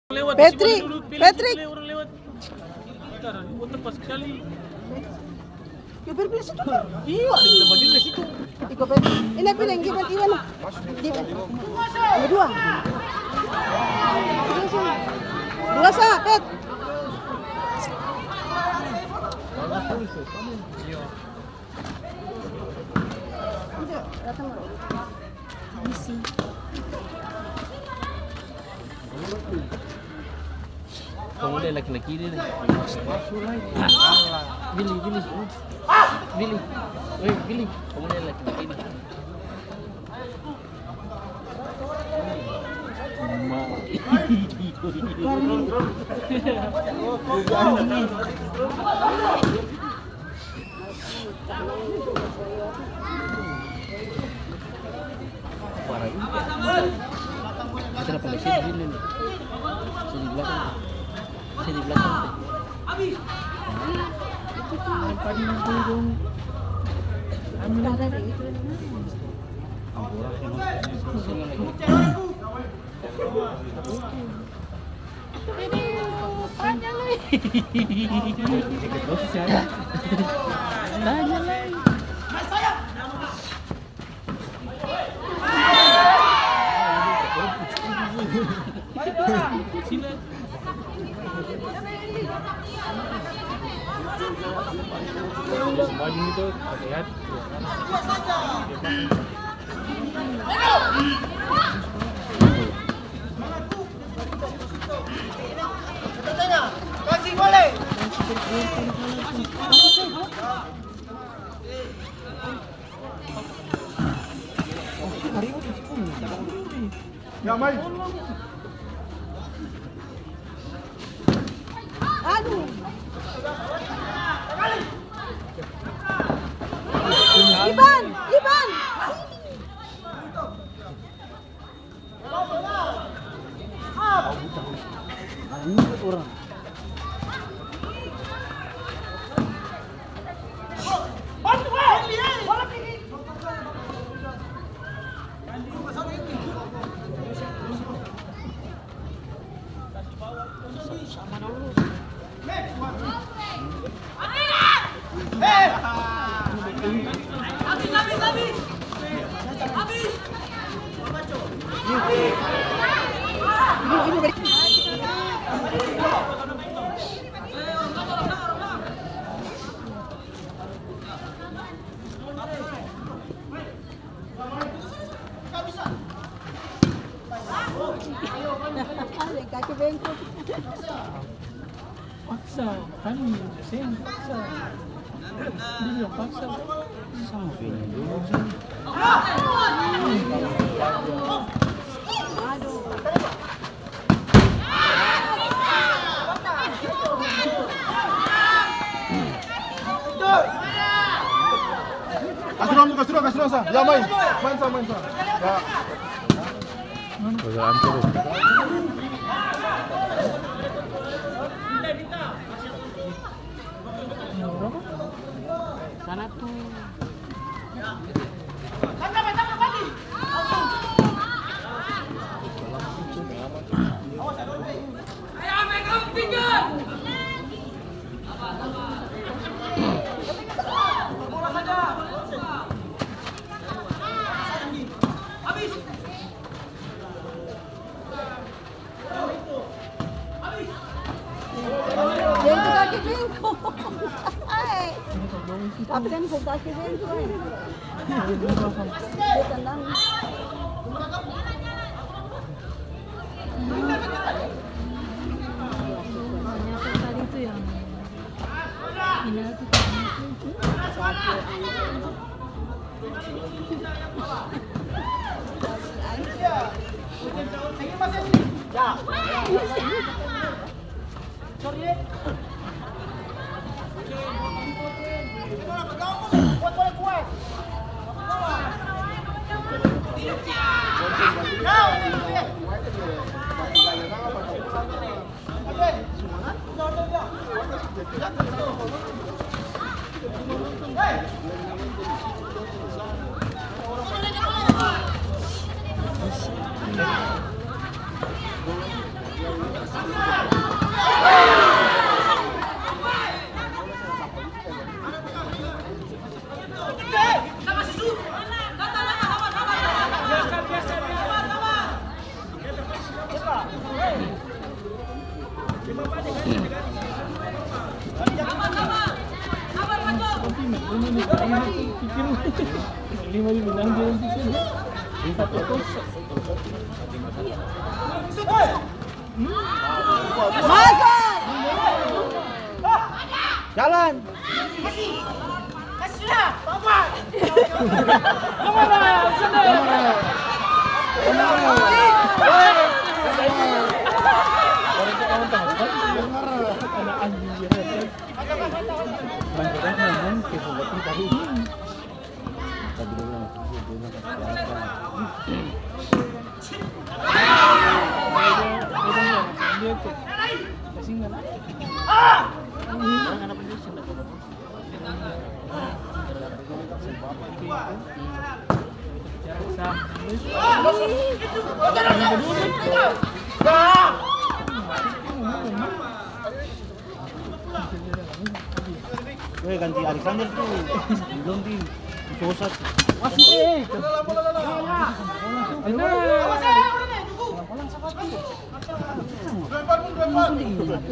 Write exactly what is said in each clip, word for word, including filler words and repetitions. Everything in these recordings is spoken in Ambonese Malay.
Lewat, Patrick, sini dulu, Patrick. Orang lewat. Bentar, otak pas sekali. Ya, biar, biar situ, biar. Iya, ada yang badiri di situ. Iko, Patrick. Ini apa yang gimana, gimana? Gimana? Dua. Dua sa, Pet. Iya. Udah, datang, Bro. Misi. Kamu lihat laki-laki ini nih. Billy, Billy. Billy. Weh, Billy. Kamu lihat laki-laki ini. Ma. Parah ini. Kita dapat lagi sini, sini nih. Sini di belakang. Sini di belakang. Itu tuh yang tadi itu dong. Anu. Ampun. Sini lagi. Ini tanya lai. Tanya lai. Sila. Maju itu, lihat. Ya, mai. Aduh. Iban, Iban, sini. Kaki bengkok. Paksa, kan seng paksa. Dia bilang paksa. Sama ini dulu, seng. Kasih dong, kasih dong, kasih dong, sa. Ya, main. Main, sa, main, sa. Ya. Udah hancur. Sana tuh. Dia itu kaki bengkok. Hai. Kapten itu kaki bengkok, eh. Dia tendang. Ternyata tadi itu yang ini tuh. Jalan. Weh, ganti Alexander tu. Belum, Din. Susah. Masih, eh.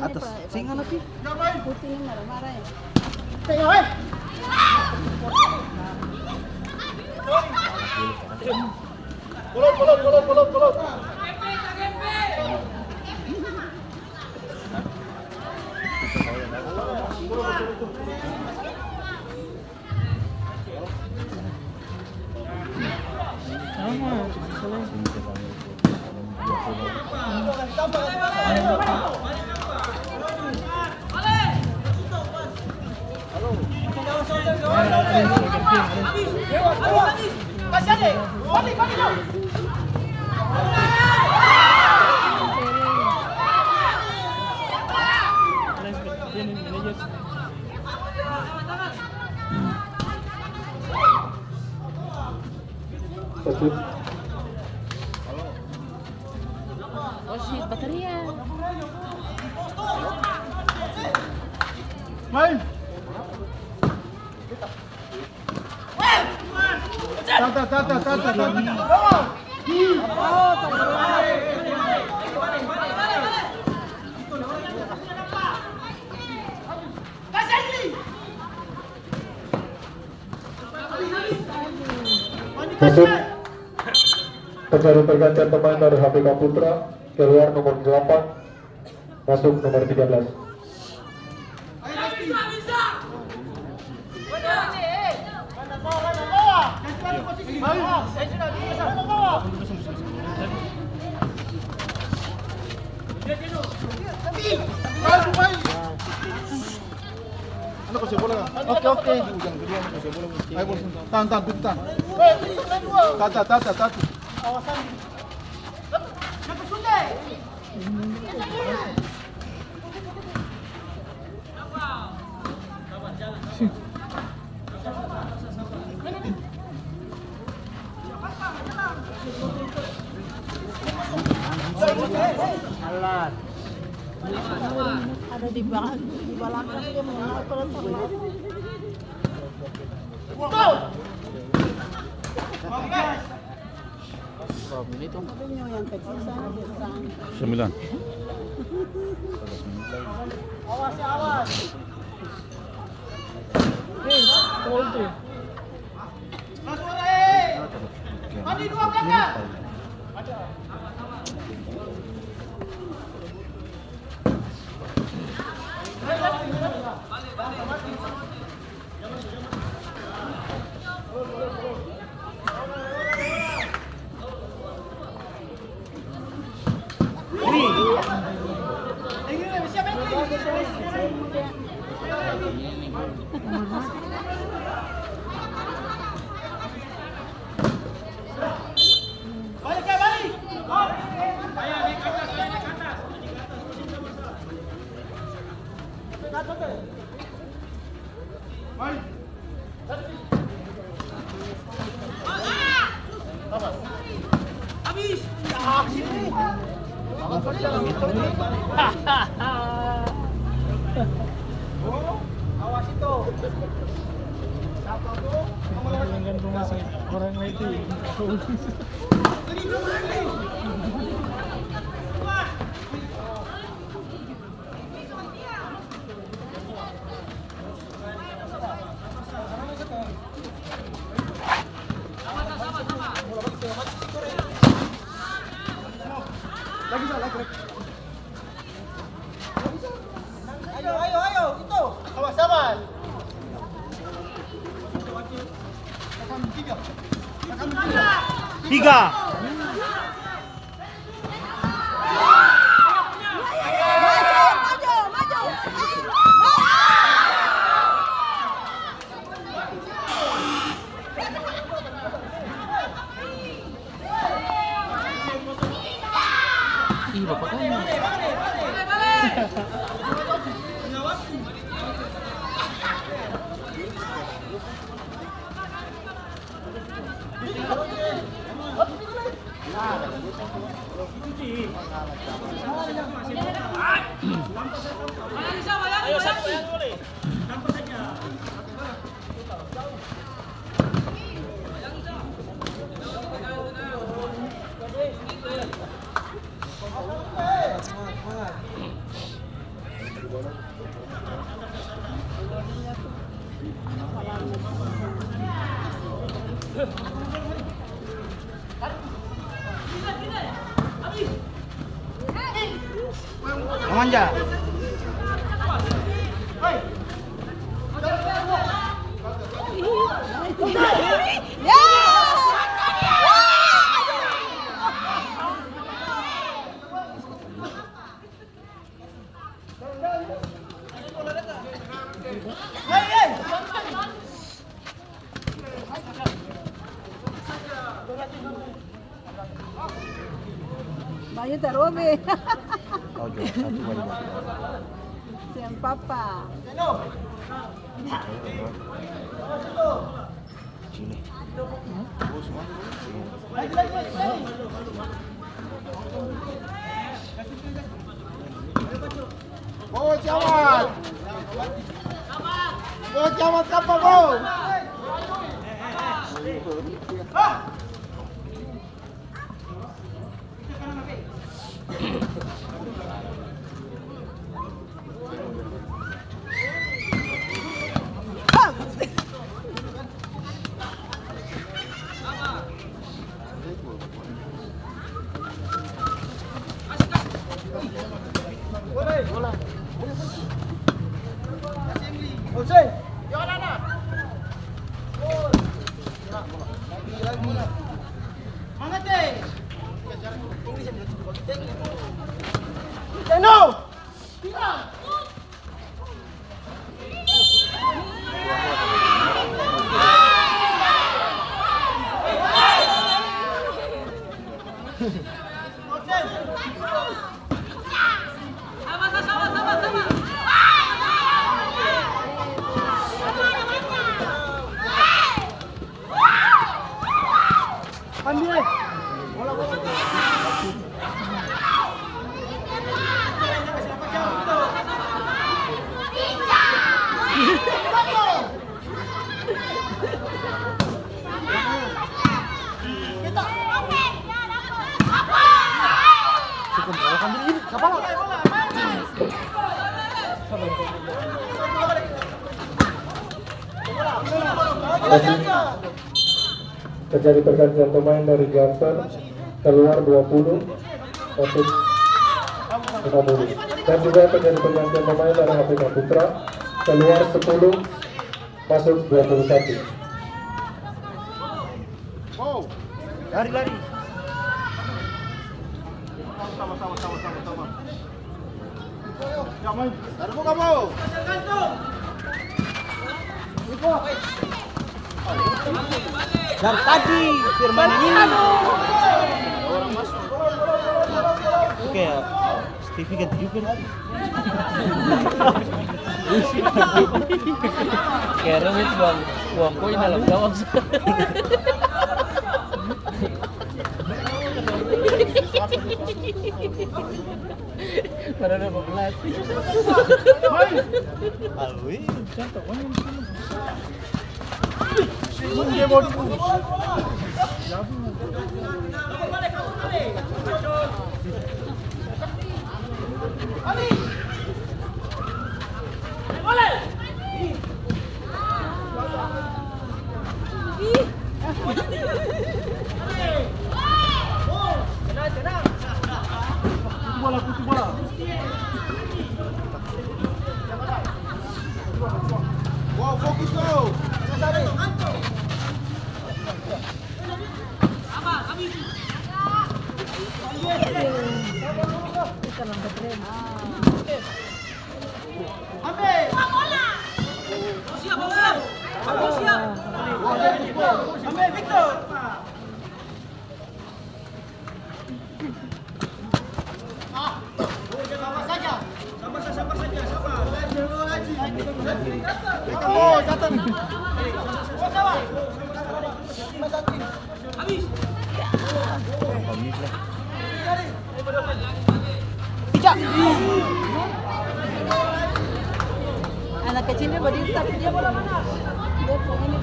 Atas. Seng ana pi. Putih ni marah-marah ya. Kolot, kolot, kolot, kolot, kolot. Oh shit, bateria. Main. Tata, tata, tata, tata. Masuk terjadi pergantian pemain dari H P K Putra, keluar nomor delapan, masuk nomor tiga belas. Anda kasih bola, Kang. Oke, oke. Di ujung kedua, anda kasih bola. Ayo, bos. Tahan, tahan, tahan. Tata, tata, tata. Ada di ba-, di balakang dia mau naik pada terlalu. Sembilan. Awas, awas. Orang lain tu. Tiga. Ih, bapak kan. Manja. Bayu tarobe. Oh, juara satu baru dapat. Siang papa. Sini. Bo, camat. Bo, camat kapa, bo? Terjadi pergantian pemain dari Jantan, keluar dua puluh, masuk lima puluh. Dan juga terjadi pergantian pemain dari H P K Putra, keluar sepuluh, masuk dua puluh satu. Lari, lari. Sama, sama, sama, sama, sama. Dari tadi Firman ini. Oke, ya. Stevie ganti juga nih. Kayak rumit buang, buang koin dalam gawang. Padahal udah mau pelatih. Alwi. Wow, fokus, bro. Anak kecil dia badiri, tapi dia pung, dia pung ini.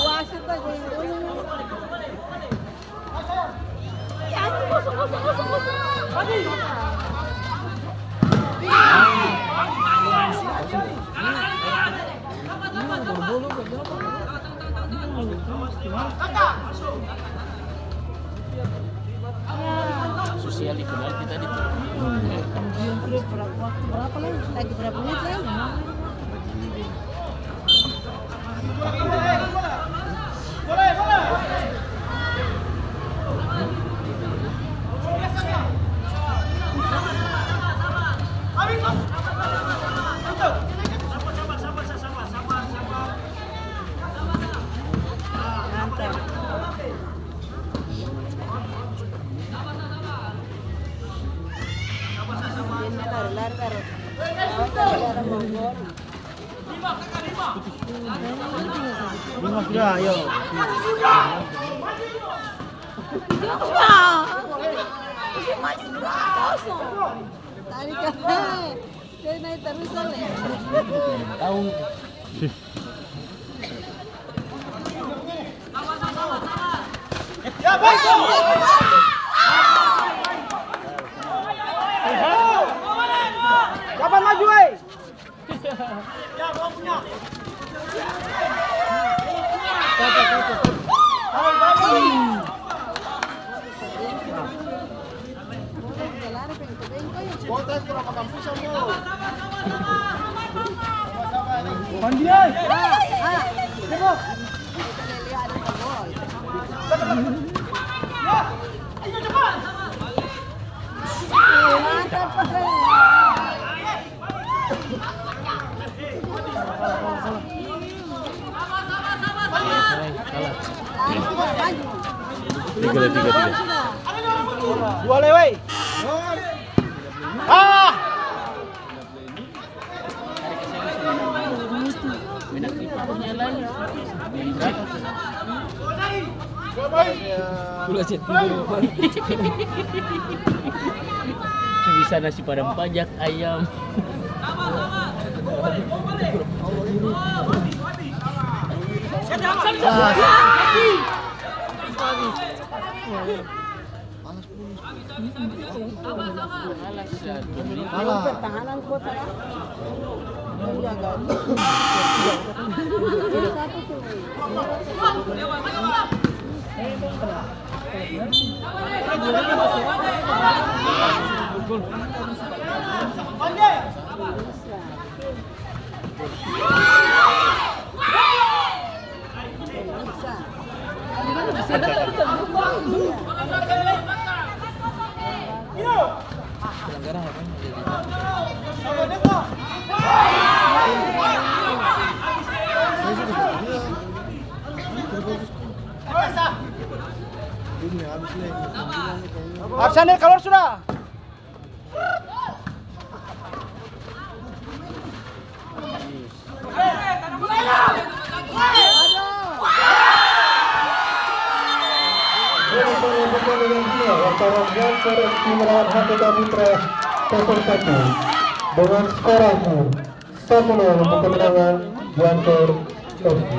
Wasit lagi. Sosial di penalti tadi tuh. Berapa, berapa lagi? Lagi berapa menit lagi? Mantap. Dia lari-lari, lari. Lawan gara-gara mau gol. Lima sudah, ayo. Tadi kan, dia naik terus, ale. Tahu. Ya, baik. Kapan maju, eh? Pandiai! Tiga, tiga, tiga. Dua lewat. Ah! Bisa nasi padang pajak, ayam. Pertahanan kuat, ya. Menjaga. Arsenal kaluar sudah. Dengan skor akhir, satu nol untuk kemenangan Jantor F C.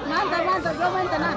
Mantap, mantap, jua main tenang.